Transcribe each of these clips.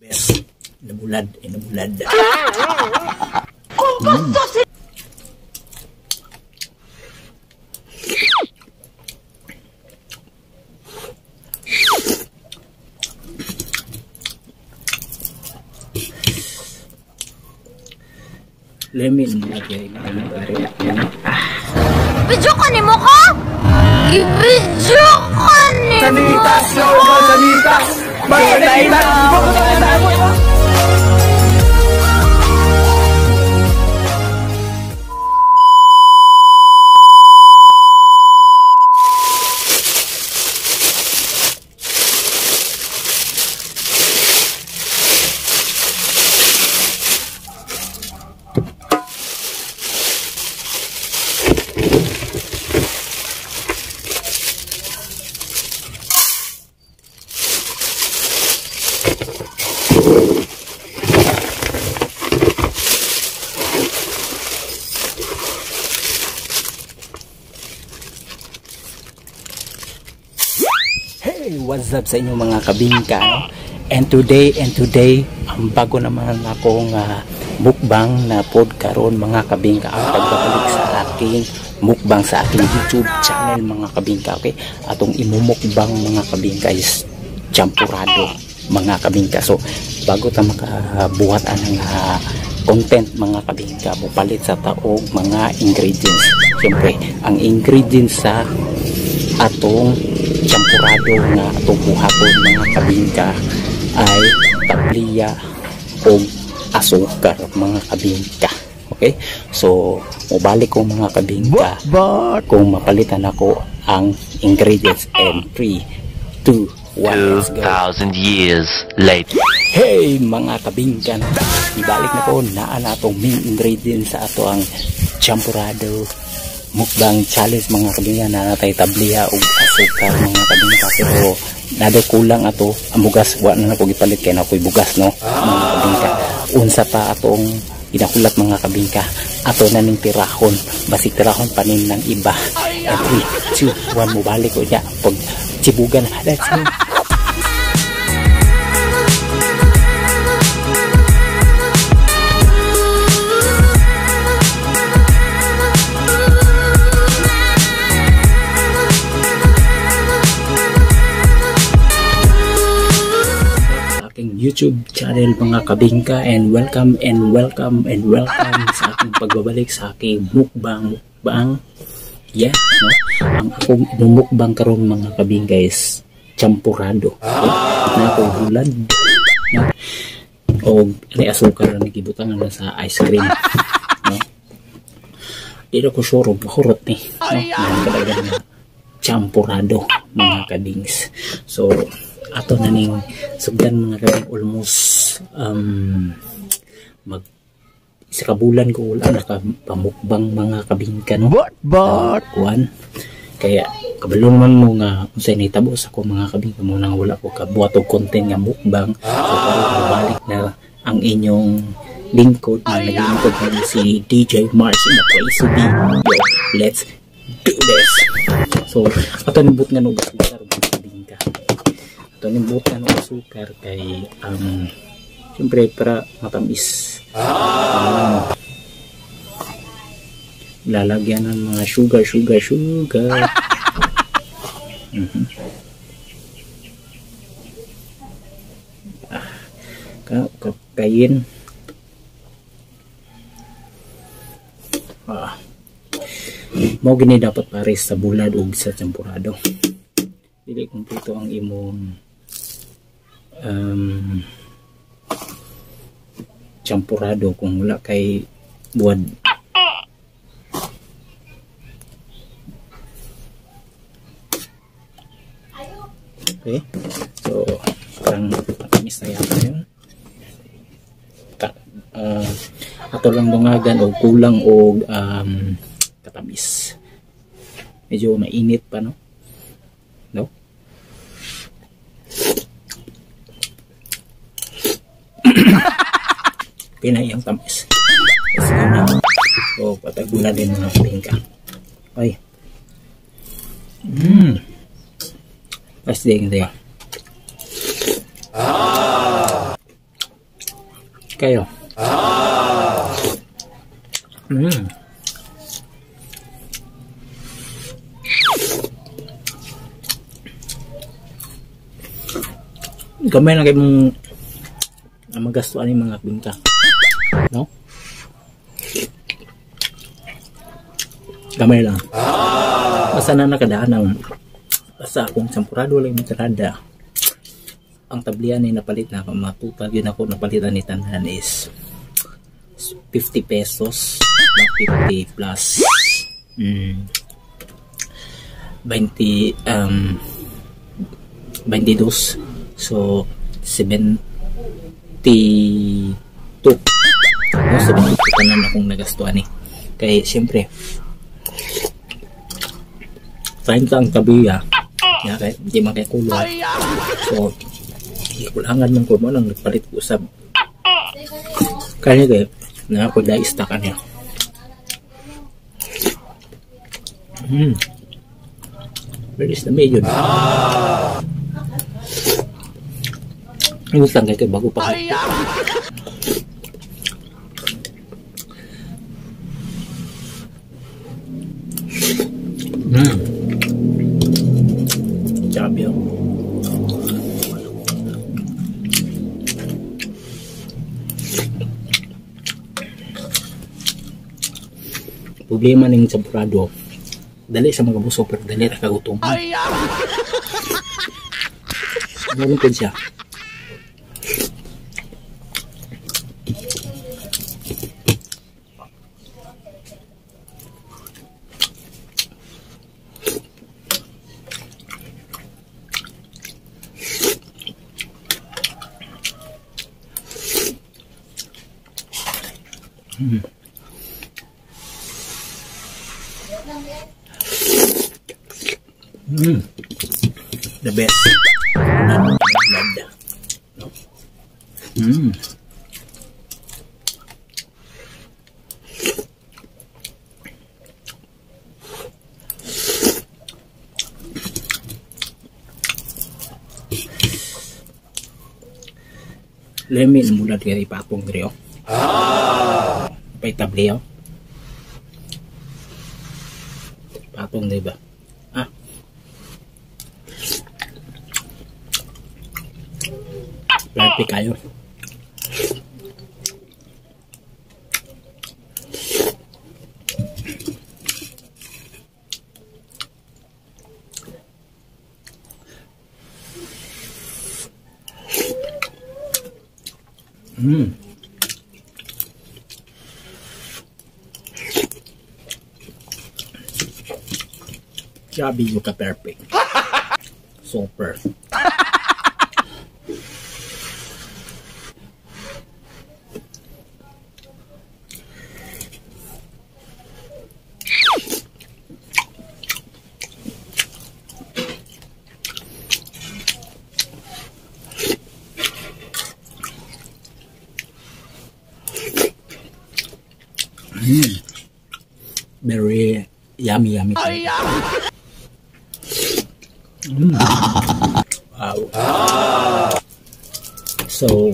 Best. Nabulad, nabulad. Lemon lagi. Video ka ni mo ko? I-video ka ni mo ko? Hey, what's up sa inyo mga kabingka, no? And today, ang bago naman akong mukbang na pod karon mga kabingka, ang pagbabalik sa aking mukbang sa aking YouTube channel mga kabingka, okay? Atong imumukbang mga kabingka is champurado mga kabingka. So, bago ta makabuhat anang content mga kabingka, mupalit sa taog mga ingredients. Siyempre, ang ingredients sa atong champurado nga atong buhaton mga kabingka ay tabliya o asukar mga kabingka. Okay? So, mubalik ko mga kabingka kung mapalitan ako ang ingredients. And 3, 2, 1, let's go. 2,000 years later. Hey mga kabingka, ibalik na ko naa na atong main ingredients sa ato ang champurado mukbang challenge mga kabingka. Na natay tabliya ug asukar mga kabingka, pero nado kulang ato ang bugas. Wa na nako gipalit kay nakoy bugas, no mga kabingka. Unsa pa atong ginahulat mga kabingka, ato na ning tirahon, basig tirahon panin ng iba. And 3, 2, 1, mubalik ko niya pag chibugan. Let's go. YouTube channel mga kabingka, and welcome and welcome and welcome sa aking pagbabalik sa aking mukbang. Yeah, no? Ang akong mukbang karon mga kabingka is champurado. Okay? Na ako bulad, no? O ani asukar na gibutangan na sa ice cream, no? Di ko sure mahurot ni, no? Mga champurado mga kabings. So ato na ning sugdan mga kabing, almost mag isa ka bulan ko wala nakapamukbang mga kabingka, no? What? Kuan kaya kabalo man mo nga unsay nahitabo sa ko mga kabingka mo nang wala ko kabuhat og content nga mukbang. So karon mobalik na ang inyong lingkod na naglingkod na si DJ Mars in the place to be. Yo, let's do this. So ato ning but nga og asukar mga kabingka. Ato ning but nga og asukar kay siyempre para matamis. Lalagyan ng mga sugar. Kain. Mao gini dapat pares sa bulad ug sa champurado. Dili kumpleto ang imong champurado kung wala kay buwad. Okay, so parang matamis na yata yun. Ato lang dungagan o kulang og katamis. Medyo mainit pa, no? No? Pinay ang tamis. Let's go na. So, patagulan din mga kabingka. Ay. Pasti din. Kayo. Gamay lang kayo mong magastuan yung mga bingka, no? Gamay lang. Basta na nakadaan ang basta akong sampurado lang yung tirada. Ang tablian ay napalit na ako. Matutal yun ako napalitan ni tanan is 50 pesos. 50 plus 20 22. So 72. No, 72 tanan akong nagastuan eh. Kaya siyempre 30 ang tabiya. Ya, kaya di man kay kulong. So kulangan man ko mo nang nagpalit ko usab. Kaya kay na ako dai stock niya. Bilis na medyo. Ingat lang kay bago pa. Grabe. Problema ning sampurado, dali sa mga buso pero dali ra kagutom. Meron po siya. The best. Lemi mula diri patong diri oh. Pay tabli oh. Patong di ba? Ah. Perfect kayo. Grabe yung ka-perfect. Super. Very yummy, yummy. Wow. So,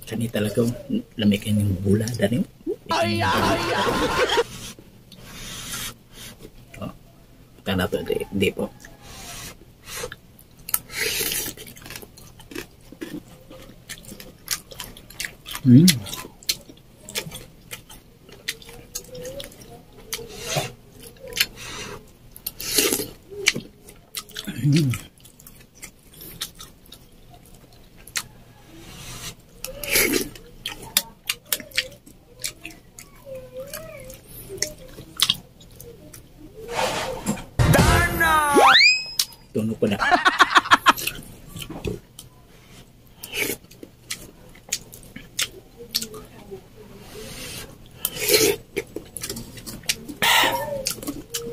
kani talaga lamig yung bula dani. Oh, tanda to di po. Tunog ko na.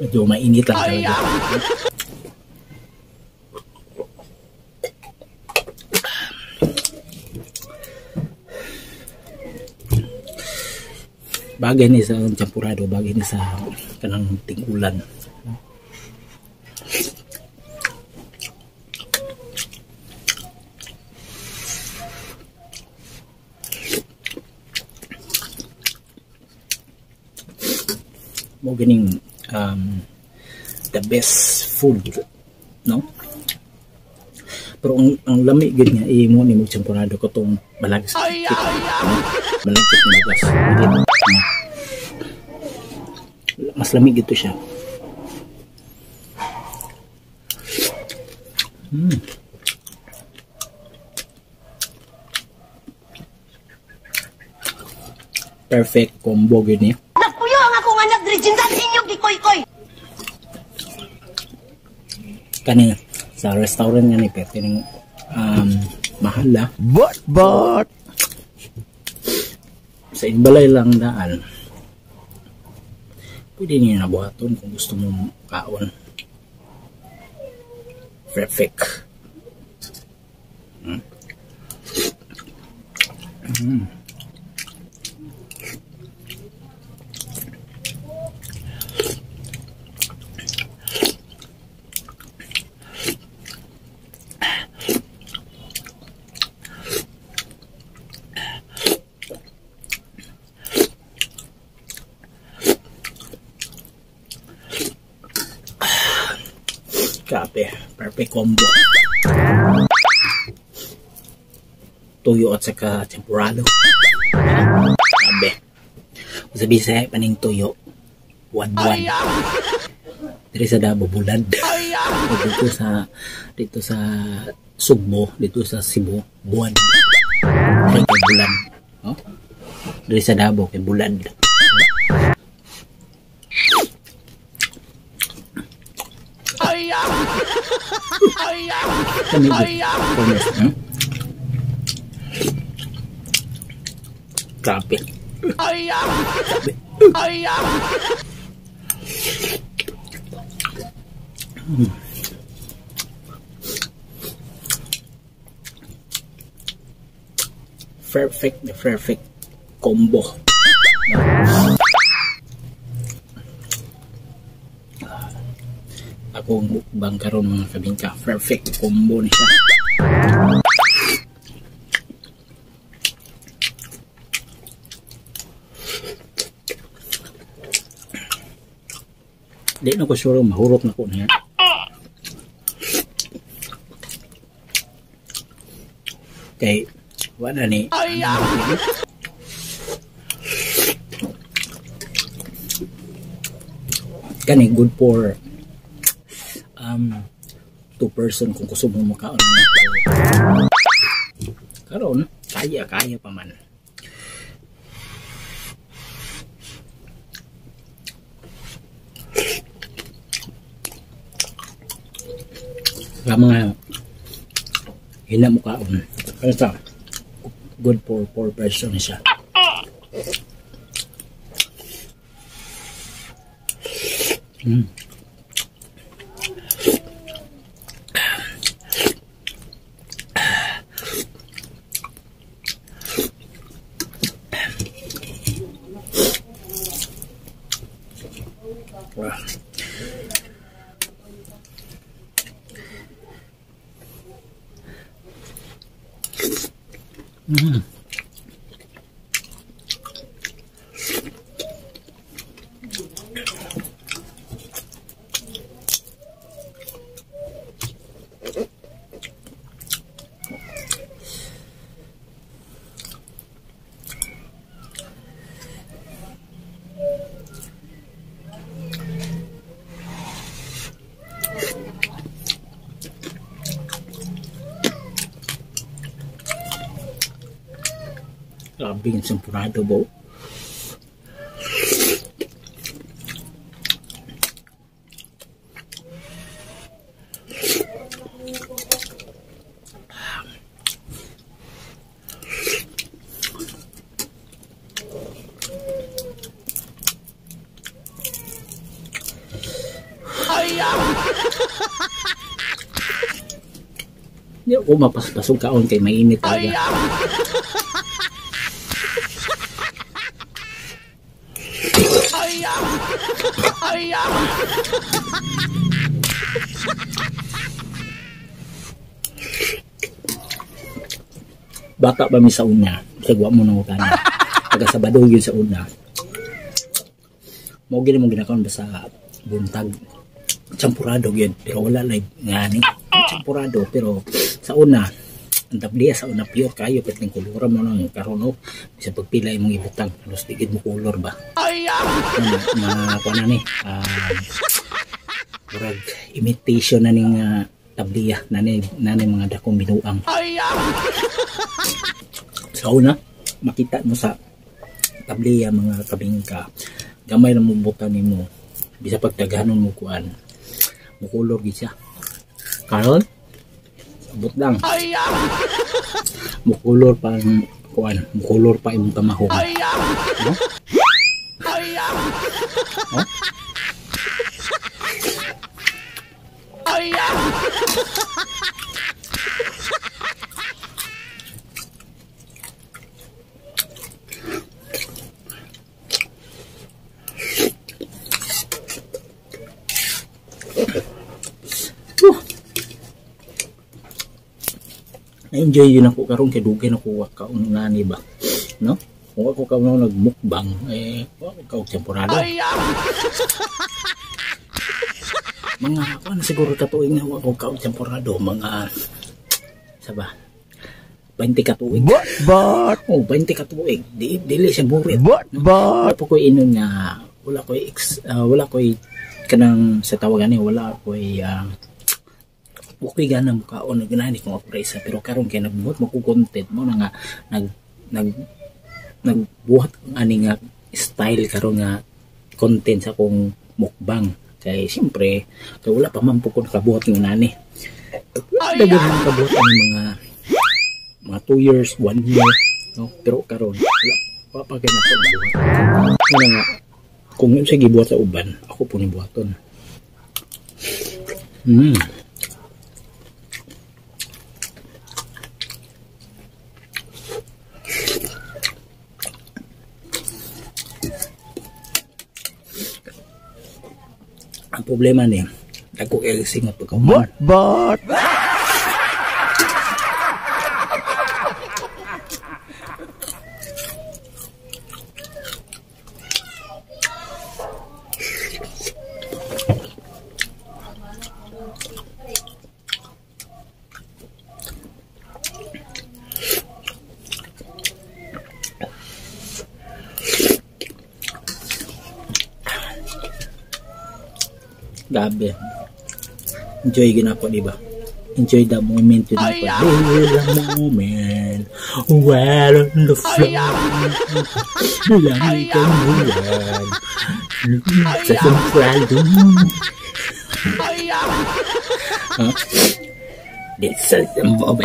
Medyo mainit lang talaga. Bagay ni sa champurado, bagay ni sa kanang ting-ulan. Mo ganing the best food, no? Pero ang lami gid nga imo ni mo champurado katong balagkit, no? Balagkit nga bugas. Mas lami gid to siya. Perfect combo gid ni. Nagpuyo ang akong anak diri jindan inyong gikoy-koy. Kani sa restaurant nga ni pwede ning mahal la. But sa inbalay lang daan. Pwede niyo nabuhaton kung gusto mo kaon. Perfect. Grabe, perfect combo. Tuyo at saka champurado. Grabe. Sa Bisaya paning tuyo, 1-1. Diri sa Davao bulad. Dito sa Sugbo, dito sa Cebu, buwan. Diri kay bulad. Oh? Diri sa Davao kay bulad. Grabe. Grabe. Perfect, the perfect combo. Ako ang mukbang karon mga kabingka, perfect combo ni siya. Di na ko sure mahurot na ko niya. Kay wala ni. Kani good for 2 person kung gusto mo makaon. Karon kaya pa man. Sa mga hina mo kaon. Basta good for 4 person siya. Wow. Grabe yung champurado bo. Hindi ako mapaspasog kaon kay mainit talaga. Bata ba mi sa una? Sagwa mo nang utana. Taga Sabado yun sa una. Mao gini mong ginakaon basta buntag. Champurado gyud pero wala live nga ni. Champurado pero sa una ang tabliya sa una pure kayo petling kolor mo nang karon oh. Bisa pagpila imong ibutang halos di gid mo kolor ba. Na kuan na ni murag imitation na ning tabliya na ni mga dakong binuang. Sa una makita mo sa tabliya mga kabingka, gamay na mo butan nimo bisa pagtaghanon mo kuan mukulor gid siya. Karon sabot lang. Mukulor pa ang kuan, mukulor pa imong kamahong. No? No? Na-enjoy yun ako karon kay dugay na ko kaon nani ba, no? Kung ako kaon nagmukbang eh wa ko temporada. Mga kuan siguro katuig nga wa ko kaon temporado, mga saba 20 katuig. But oh 20 katuig di dili siya burit. But no? Wala po koy inon nga wala koy wala koy kanang sa tawagan ni wala koy okay gana mo kaon nagani kung ako ra isa pero karon kay nagbuhat mo ko content mo na nga nagbuhat ani nga style karon nga content sa akong mukbang kay siyempre kay wala pa man po ko nakabuhat ng nani. Daghan nakabuhat ang mga 2 years, 1 year, no? Pero karon wala pa pa kay nako buhat. Ano nga kung unsa gibuhat sa uban, ako po ni buhaton. Ang problema ni, dagko kay singot pagkahuman. But Grabe. Enjoy ginako, di ba? Enjoy the moment yun ako. The moment well on the floor. Lamig ang buwan. Sa sumprado. Huh? This is the moment.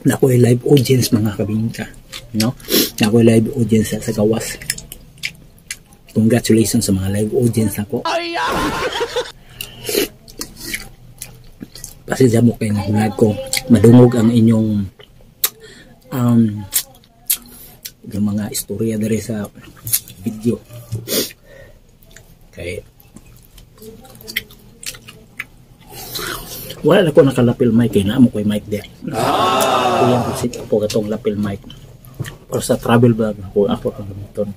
Nakoy live audience mga kabingka, no? Nakoy live audience sa gawas. Congratulations sa mga live audience nako. Pasensya mo kayo nga vlog ko. Madungog ang inyong yung mga istorya diri sa video. Kay wala na ko nakalapil mic eh, naamo ko'y mic there. Kuya ko sit ako katong lapel mic. Pero sa travel vlog ako, ako ang gamiton.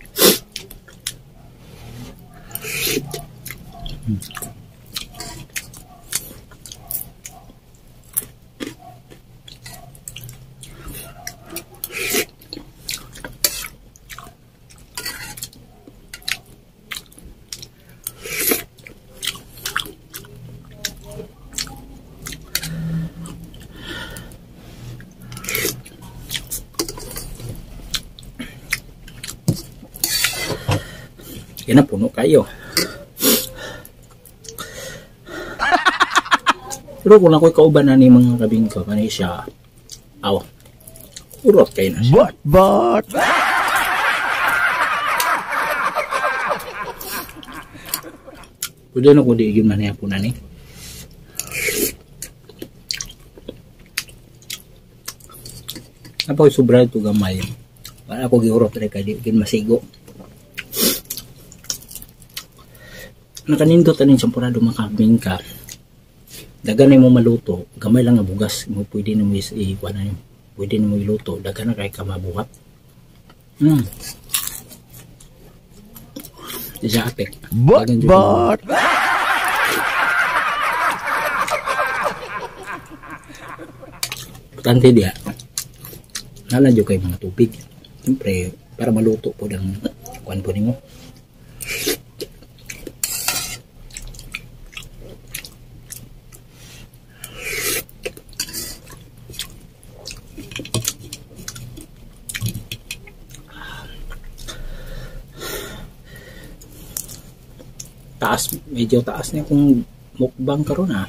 Yan na, puno kayo. Pero kung ako'y kauban na ni mga kabingka, kani siya, aw, urot kayo na siya. But Pwede na ko di yun man po na ni. Napakay sobra ito gamay. Para ako giurot rin kay di yun masigo. Nakanindot aning champurado makabingka. Daghan mo maluto, gamay lang nga bugas mo pwede na mo i-kuan, pwede na mo iluto, daghan na kay ka mabuhat. Siya ate. But Tante diya. Nala jud kay mga tubig. Siyempre para maluto po ang kuan po nimo. Taas, medyo taas niya kung mukbang karon ah.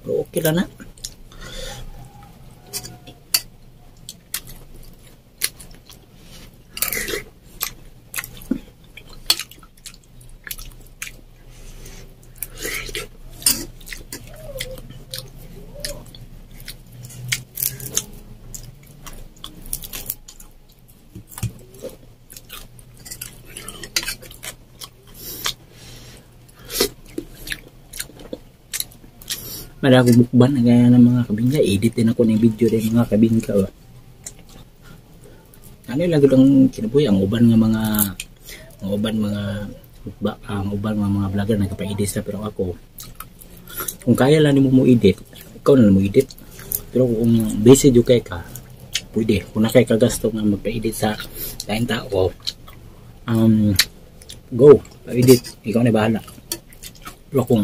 Pero okay lang na. Mara ako mukbang na gaya ng mga kabingka. Edit din ako ng video din mga kabingka. Oh. Ano lang ang kinabuhi ang uban nga mga ang uban nga mga vlogger nagpa-edit sa, pero ako kung kaya lang nimo mo edit, ikaw na lang mo edit. Pero kung busy jud kay ka, pwede kung na kay kagasto nga magpa-edit sa laing tao, go, pa-edit, ikaw na bahala. Pero kung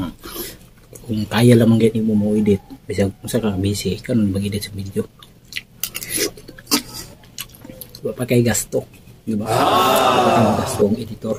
kaya lamang ganyan mo mo edit, bisag unsa ka busy, ikaw na mag-edit sa video. Wa pa kay gasto, di ba? Wa pa kay gasto ang editor.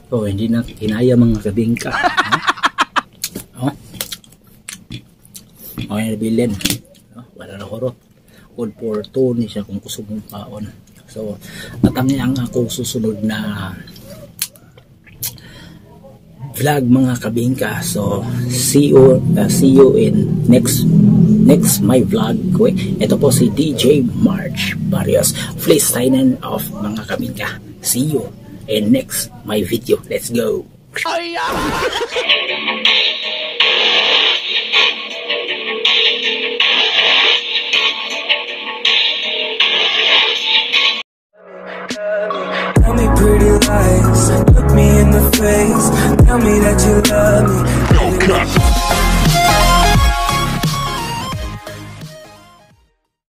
So, oh, hindi na kinaya mga kabingka. Oh. Oh, nabilin. Oh, wala na horot. Good for 2 ni siya kung kusog mong paon. So, natangi ang ako susunod na vlog mga kabingka. So, see you in next my vlog. Ito po si DJ Marge Barrios. Please sign in off mga kabingka. See you in next my video. Let's go. Tell me pretty lies, look me in the face, tell me that you love me. No cut.